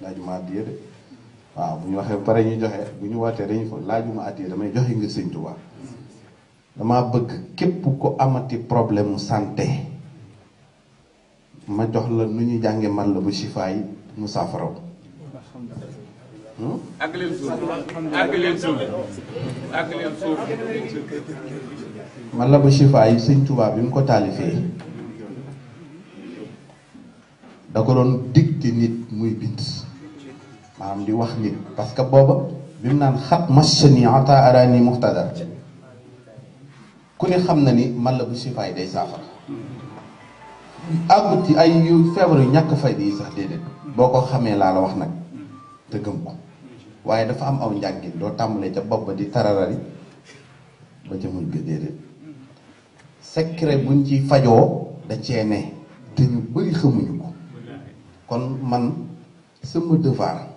laajuma addiya de waaw bu ñu waxee ba pare ñu joxe bu ñu wootee dañu fa laajuma addiya damay joxe ngir sëñ Tuubaa damaa bëgg képp ko amati problème mu santé ma jox la nu ñuy jànge man la bu Chifa yi mu saafaraw. àgg leen suuf àgg leen suuf àgg leen suuf. man la bu Chifa yi sëñ Tuubaa bi mu ko taalifee da ko doon dicté nit muy bind maanaam di wax nit parce que booba bi mu naan xat machani ata arani muxtadar ku ne xam na ni man la bu Chifa yi day saafara àggut ci ay yu feebar yu ñàkk fayda yi sax déedéet boo ko xamee laa la wax nag te gëm ko waaye dafa am aw njàngin doo tàmbalee ca bopp ba di tararari ba ca mujj ga déedéet secret buñ ci fajoo da cee ne te ñu bari xamuñu ko kon man sama devoir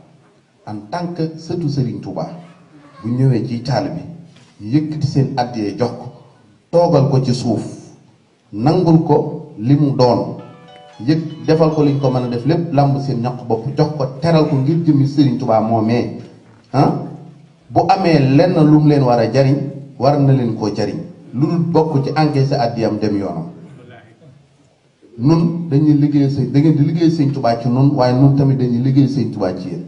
en tant que sëtu Serigne Touba bu ñëwee ci taal bi ñu yëkkati seen addiyee jox ko toogal ko ci suuf nangul ko li mu doon yëg defal ko liñ ko mën a def lépp làmb seen ñaq bopp jox ko teral ko ngir jëmmi Serigne Touba moomee bu amee lenn lu mu leen war a jariñ war na leen koo jariñ lu dul bokk ci encaissé addiyam dem yoonam nun dañuy liggéey sëñ da ngeen di liggéey sëñ Touba ci nun waaye nun tamit dañuy liggéey sëñ Touba ci yéen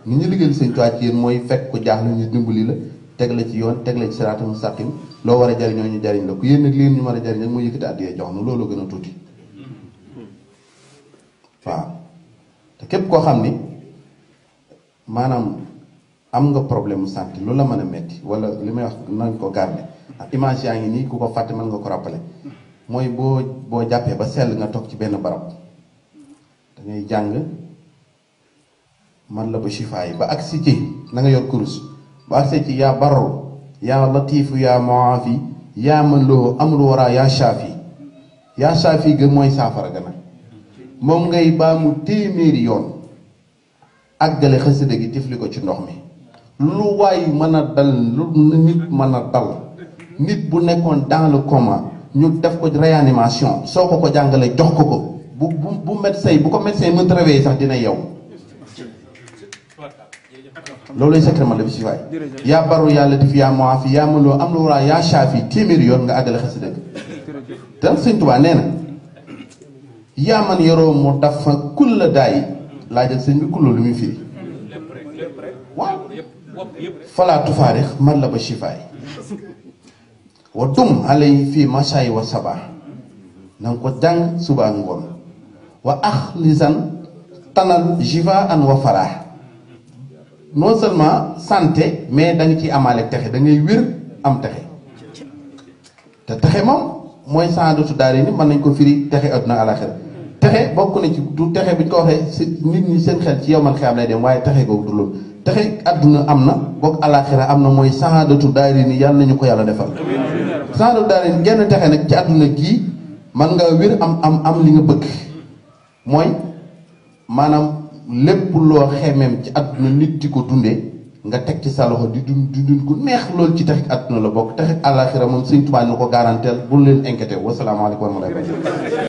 ni ñu liggéeyal sëñ Touba ci yéen mooy fekk ko jaaxle ñu dimbali la teg la ci yoon teg la ci siraatal mustaqim loo war a jariñoo ñu jariñ la ku yéen nag leen ñu war a jariñ rek mooy yëkkati addiyee jox nu loolu gën a tuuti waaw te képp koo xam ni maanaam am nga problème mu santé lu la mën a metti wala li may wax nañ ko garder ndax image yaa ngi nii ku ko fàtte mën nga ko rappeler mooy boo jàppee ba sell nga toog ci benn barab da ngay jàng man la ba Chifa yi ba agsi ci na nga yor kurus ba agsi ci yaa barru yaa latifu yaa muafi yaa man loo amul wara yaa shaafi ga mooy saafara ga nag moom ngay baamu téeméeri yoon àggale xasida gi tifli ko ci ndox mi lu waay mën a dal lu nit mën a dal nit bu nekkoon dans le coma ñu def ko réanimation soo ko jàngalee jox ko bu médecin bu ko médecin mënta réveiller sax dina yow loolu lay secret man la bi si waay yaa baru yàlla def yaa muafi yaa mënuloo am lu wara yaa shaafi téeméeri yoon nga àggale xasida gi te Sëñ Tuubaa nee na yaa man yoroo mu dafa kulla daay laajal sëñ bi kulla lu muy firi waaw falaa tufaarix man la ba Chifa yi wa dum alay fii masaay wa sabaa na nga ko jàng suba ak ngoon wa axlisan tanal jiva an wa faraa non seulement santé mais da nga ciy amaale texe da ngay wér am texe te texe moom mooy saadatu daari ni mën nañ ko firi texe adduna alaxira texe bokk na ci du texe bi ñu ko waxee si nit ñi seen xel ci yow man xeam lay dem waaye texe googu du loolu texe adduna am na boog alaxira am na mooy saadatu daari ni yàlla nañu ko yàlla defal saadatu daari ni genn texe nag ci adduna gii man nga wér am li nga bëgg mooy maanaam lépp loo xemeem ci àdduna nit di ko dundee nga teg ci sa loxo di dund ku neex loolu ci taxit àdduna la bokk taxit àllaaxira moom Sëñ Tuubaa ñu ko garanteel bu leen inquiété wasalaamaaleykum wa rahmatulah